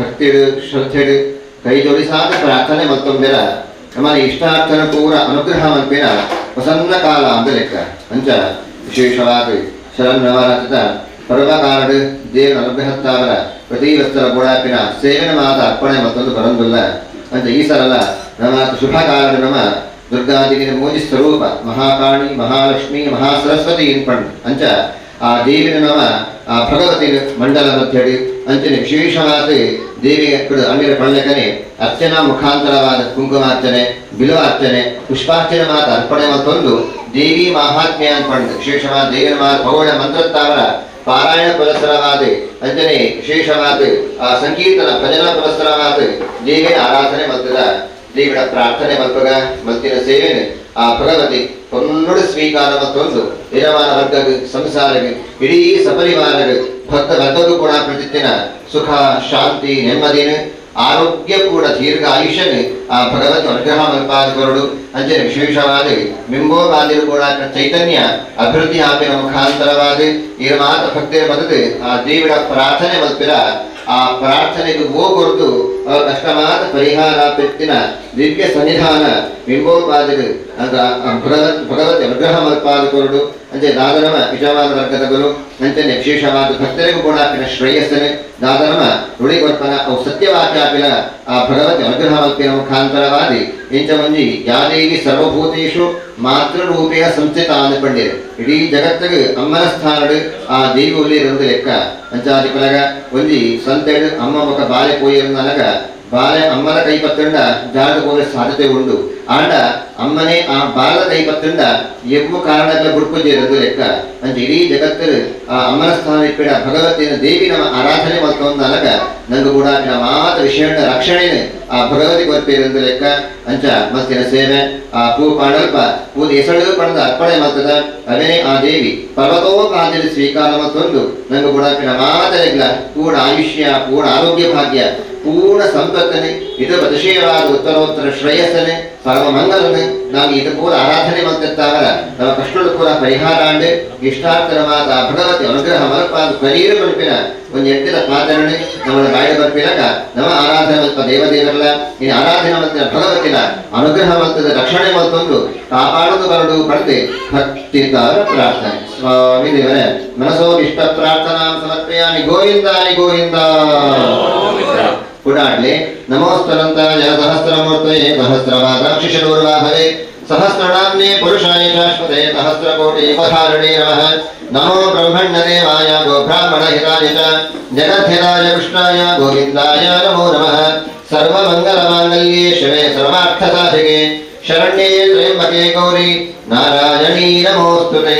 ಭಕ್ತಿಡು ಶ್ರದ್ಧೆಡು ಕೈ ಜೋಡಿಸಾದ ಪ್ರಾರ್ಥನೆ ಮತ್ತೊಂಬೆರ ನಮ್ಮನ ಇಷ್ಟಾರ್ಥನ ಪೂರ ಅನುಗ್ರಹ ಮಲ್ಪಿನ ಪ್ರಸನ್ನ ಕಾಲ ಅಂದ ಲೆಕ್ಕ. ಅಂಚ ವಿಶೇಷವಾಗಿ ಶರನ್ನವರಾತ್ರಿದ ಪರ್ವಕಾಲಡು ದೇವನ ಅನುಗ್ರಹತ್ತಾವರ ಪ್ರತಿ ವಸ್ತರ ಗೋಡಾಪಿನ ಸೇವನ ಮಾತ ಅರ್ಪಣೆ ಮತ್ತೊಂದು ಬರಂದುಲ್ಲ. ಅಂಚ ಈ ಸಲಲ ನಮ್ಮ ಶುಭ ಕಾಲಡು ನಮ್ಮ ದುರ್ಗಾದೇವಿನ ಮೋಜಿ ಸ್ವರೂಪ ಮಹಾಕಾಳಿ ಮಹಾಲಕ್ಷ್ಮಿ ಮಹಾಸರಸ್ವತಿ ಇನ್ಪಂಡ್ ಅಂಚ ಆ ದೇವಿನ ನಮ ಆ ಭಗವತಿ ಮಂಡಲ ಮಧ್ಯಡಿ ಅಂಚನೆ ವಿಶೇಷವಾದ ದೇವಿಯ ಅಣ್ಣಿನ ಪಳ್ಳಕನೆ ಅರ್ಚನಾ ಮುಖಾಂತರವಾದ ಕುಂಕುಮಾರ್ಚನೆ ಬಿಲುವಾರ್ಚನೆ ಪುಷ್ಪಾರ್ಚನೆ ಮಾತ ಅರ್ಪಣೆ ಮತ್ತೊಂದು ದೇವಿ ಮಹಾತ್ಮ್ಯ ಅನ್ಪಂಡ್ ವಿಶೇಷವಾದ ದೇವಿನ ಮಾತ ಪೌಣ ಮಂತ್ರತ್ತಾವರ ಪಾರಾಯಣ ಪುರಸ್ಸರವಾದ ಅಂಚನೆ ವಿಶೇಷವಾದ ಆ ಸಂಕೀರ್ತನ ಭಜನಾ ಪುರಸ್ಸರವಾದ ದೇವಿಯ ಆರಾಧನೆ ಮಲ್ತದ ದೇವಿನ ಪ್ರಾರ್ಥನೆ ಮಲ್ಪಗ ಮಲ್ತಿನ ಸೇವೆನೆ ಆ ಭಗವತಿ ಪೊನ್ನುಡು ಸ್ವೀಕಾರ ಮತ್ತೊಂದು ಯಜಮಾನ ವರ್ಗಗ್ ಸಂಸಾರಗ್ ಇಡೀ ಸಪರಿವಾರಗ್ ಭಕ್ತ ವರ್ಗಗೂ ಕೂಡ ಪ್ರತಿದಿನ ಸುಖ ಶಾಂತಿ ನೆಮ್ಮದಿನ ಆರೋಗ್ಯ ಕೂಡ ದೀರ್ಘ ಆಯುಷ್ಯನ ಆ ಭಗವತಿ ಅನುಗ್ರಹ ಮಲ್ಪಾದ ಕೊರಡು. ಅಂಚನೆ ವಿಶೇಷವಾದ ಬಿಂಬೋಪಾದಿರು ಕೂಡ ಚೈತನ್ಯ ಅಭಿವೃದ್ಧಿ ಆಪಿನ ಮುಖಾಂತರವಾದ ಈ ಮಾತ ಭಕ್ತಿಯ ಬದಲು ಆ ದೇವಿನ ಪ್ರಾರ್ಥನೆ ಮಲ್ಪಿರ ಆ ಪ್ರಾರ್ಥನೆಗೆ ಹೋಗೊರ್ದು ಕಷ್ಟವಾದ ಪರಿಹಾರ ಪೆತ್ತಿನ ದಿವ್ಯ ಸನ್ನಿಧಾನ ಬಿಂಬೋಪಾದಿರು ಭಗವತಿ ಅನುಗ್ರಹ ಮಲ್ಪಾದ ಕೊರಡು. ಅಂಚೆ ದಾದನಮ ಯಜಮಾನ ವರ್ಗದವರು ಅಂಚನೆ ವಿಶೇಷವಾದ ಭಕ್ತರಿಗೂ ಕೂಡ ಆಪಿನ ಶ್ರೇಯಸ್ಸನೆ ದಾದನಮ ನುಡಿಗೊರ್ಪನ ಅವು ಸತ್ಯವಾಕ್ಯಾಪಿನ ಆ ಭಗವತಿ ಅನುಗ್ರಹ ಮಲ್ಪಿನ ಮುಖಾಂತರವಾದಿ ಇಂಚ ಮಂಜಿ ಯಾದೇವಿ ಸರ್ವಭೂತೇಶು ಮಾತೃರೂಪೇಣ ಸಂಸ್ಥಿತ ಅಂದುಕೊಂಡಿರು. ಇಡೀ ಜಗತ್ತಿಗೆ ಅಮ್ಮನ ಸ್ಥಾನಡು ಆ ದೇವಿ ಒಲ್ಲಿರುವುದು ಲೆಕ್ಕ. ಅಂಚಾದಿ ಪಲಗ ಒಂಜಿ ಸಂತೆಡು ಅಮ್ಮ ಮುಖ ಬಾಲೆ ಪೋಯಿರುನಗ ಬಾಲೆ ಅಮ್ಮನ ಕೈ ಪತ್ತಂಡ ಜಾಡು ಹೋಗೋ ಸಾಧ್ಯತೆ ಉಂಡು. ಆಂಡ ಅಮ್ಮನೇ ಆ ಬಾಲದ ಕೈ ಪತ್ತಂಡ ಎವ್ವು ಕಾರಣಗಳ ಗುಡ್ಪುಜೇರದು ಲೆಕ್ಕ. ಅಂಚ ಇಡೀ ಜಗತ್ತರು ಆ ಅಮ್ಮನ ಸ್ಥಾನ ಇಪ್ಪಿಡ ಭಗವತಿನ ದೇವಿ ನಮ್ಮ ಆರಾಧನೆ ಮಲ್ತೊಂದನಗ ನಂಗೆ ಕೂಡ ಮಾತ ವಿಷಯದ ರಕ್ಷಣೆ ಆ ಭಗವತಿ ಕೊರ್ಪಿರಂದು ಲೆಕ್ಕ. ಅಂಚ ಮಸ್ತಿನ ಸೇವೆ ಆ ಪೂ ಪಾಡಲ್ಪ ಪೂ ಎಸಳು ಪಣದ ಅರ್ಪಣೆ ಮಲ್ತದ ಅವನೇ ಆ ದೇವಿ ಪರ್ವತೋಪಾದಿನ ಸ್ವೀಕಾರ ಮತ್ತೊಂದು ನಂಗೆ ಕೂಡ ಮಾತರೆಗ್ಲ ಪೂರ್ಣ ಆಯುಷ್ಯ ಪೂರ್ಣ ಆರೋಗ್ಯ ಭಾಗ್ಯ ಪೂರ್ಣ ಸಂಪತ್ತನೆ ಇದು ಅತಿಶಯವಾದ ಉತ್ತರೋತ್ತರ ಶ್ರೇಯಸ್ಸನೆ ಪರಮ ಮಂಗಲನೆ ನಾವು ಇದು ಪೂರ ಆರಾಧನೆ ಮಲ್ತಿರ್ತಾವರ ನಮ್ಮ ಕಷ್ಟಗಳು ಪೂರ ಪರಿಹಾರ ಅಂಡೆ ಇಷ್ಟಾರ್ಥರವಾದ ಭಗವತಿ ಅನುಗ್ರಹ ಮಲ್ಪಾದ ಕರೀರು ಮಲ್ಪಿನ ಒಂದು ಎಟ್ಟಿದ ಪಾತರಣೆ ನಮ್ಮ ಬಾಯಿ ಬರ್ಪಿನಕ ನಮ್ಮ ಆರಾಧನೆ ಮಲ್ಪ ದೇವದೇವರಲ್ಲ ಇನ್ನು ಆರಾಧನೆ ಮಲ್ತಿನ ಭಗವತಿನ ಅನುಗ್ರಹ ಮಲ್ತದ ರಕ್ಷಣೆ ಮಲ್ತೊಂದು ಕಾಪಾಡುದು ಬರಡು ಪಡೆದು ಭಕ್ತಿದ್ದಾರ ಪ್ರಾರ್ಥನೆ. ಸ್ವಾಮಿ ದೇವರೇ ಮನಸೋ ಇಷ್ಟ ಪ್ರಾರ್ಥನಾ ಸಮರ್ಪಯಾಮಿ. ಗೋವಿಂದಾನಿ ಗೋವಿಂದ ಪುಡಾಡ್ಲಿ ನಮೋಸ್ತರಂತಾಯ ಸಹಸ್ರಮೂರ್ತಯೇ ಸಹಸ್ರವಾದಾಕ್ಷಿಷಡೂರ್ವಾಭವೆ ಸಹಸ್ರನಾಮ್ನೇ ಪುರುಷಾಯ ಶಾಶ್ವತೆ ಸಹಸ್ರಕೋಟಿ ಯುಗಧಾರಿಣೇ ನಮಃ. ನಮೋ ಬ್ರಹ್ಮಣ್ಯದೇವಾಯ ಗೋಬ್ರಾಹ್ಮಣ ಹಿತಾಯ ಚ ಜಗದ್ಧಿತಾಯ ಕೃಷ್ಣಾಯ ಗೋವಿಂದಾಯ ನಮೋ ನಮಃ. ಸರ್ವಮಂಗಲಮಾಂಗಲ್ಯೇ ಶಿವೆ ಸರ್ವಾರ್ಥಸಾಧಿಕೆ ಶರಣ್ಯೇ ತ್ರ್ಯಂಬಕೆ ಗೌರಿ ನಾರಾಯಣೀ ನಮೋಸ್ತುತೇ.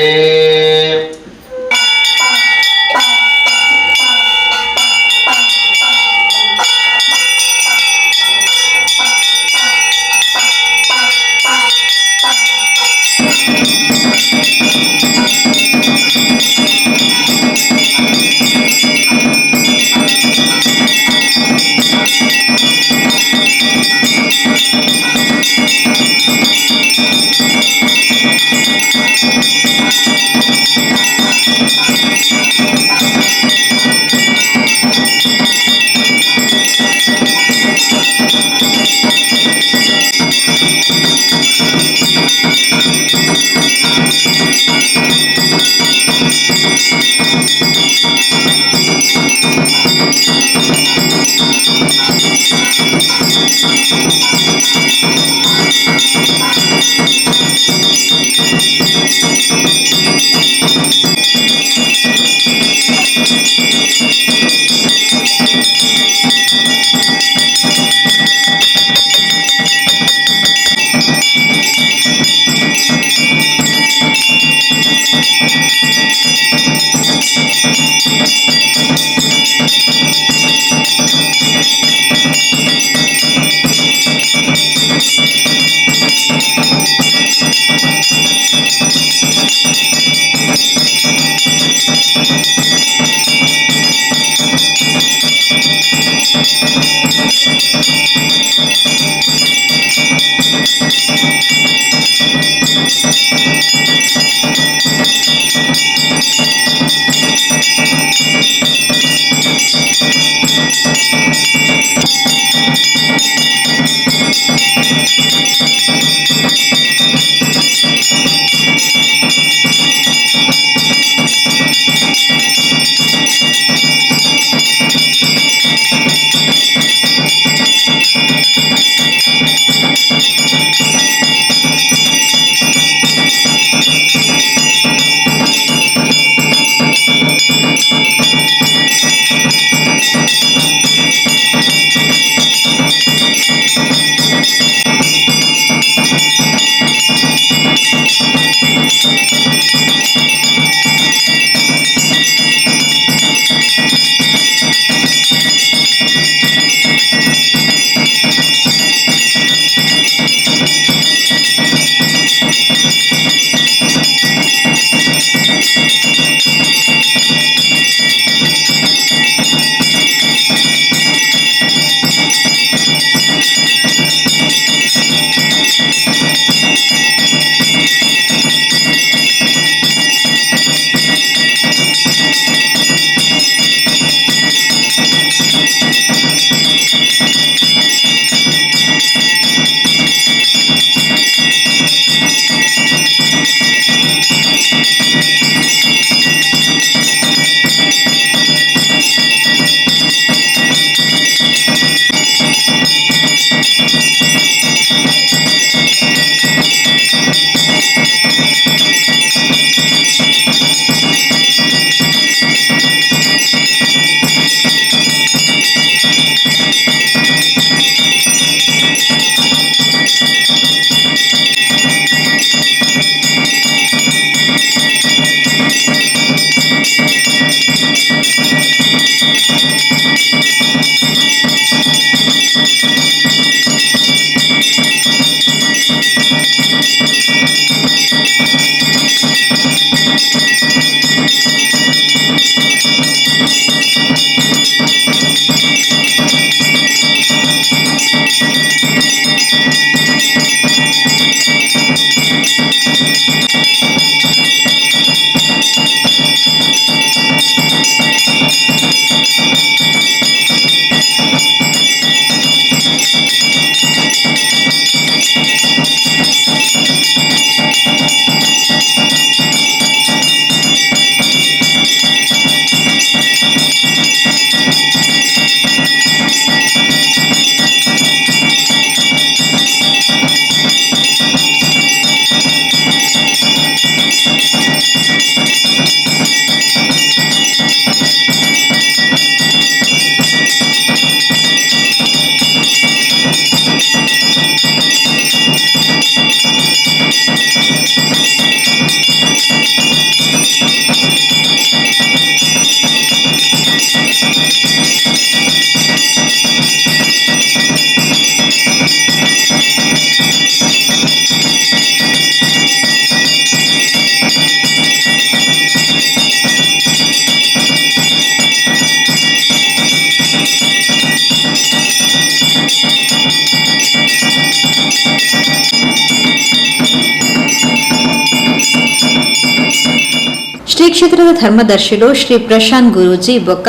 Shri ಕ್ಷೇತ್ರದ ಧರ್ಮದರ್ಶಿಲು ಶ್ರೀ ಪ್ರಶಾಂತ್ ಗುರೂಜಿ ಬೊಕ್ಕ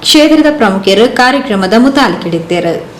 ಕ್ಷೇತ್ರದ ಪ್ರಮುಖರು ಕಾರ್ಯಕ್ರಮದ ಮುತಾಲಿಕಿಡಿದ್ದಾರೆ.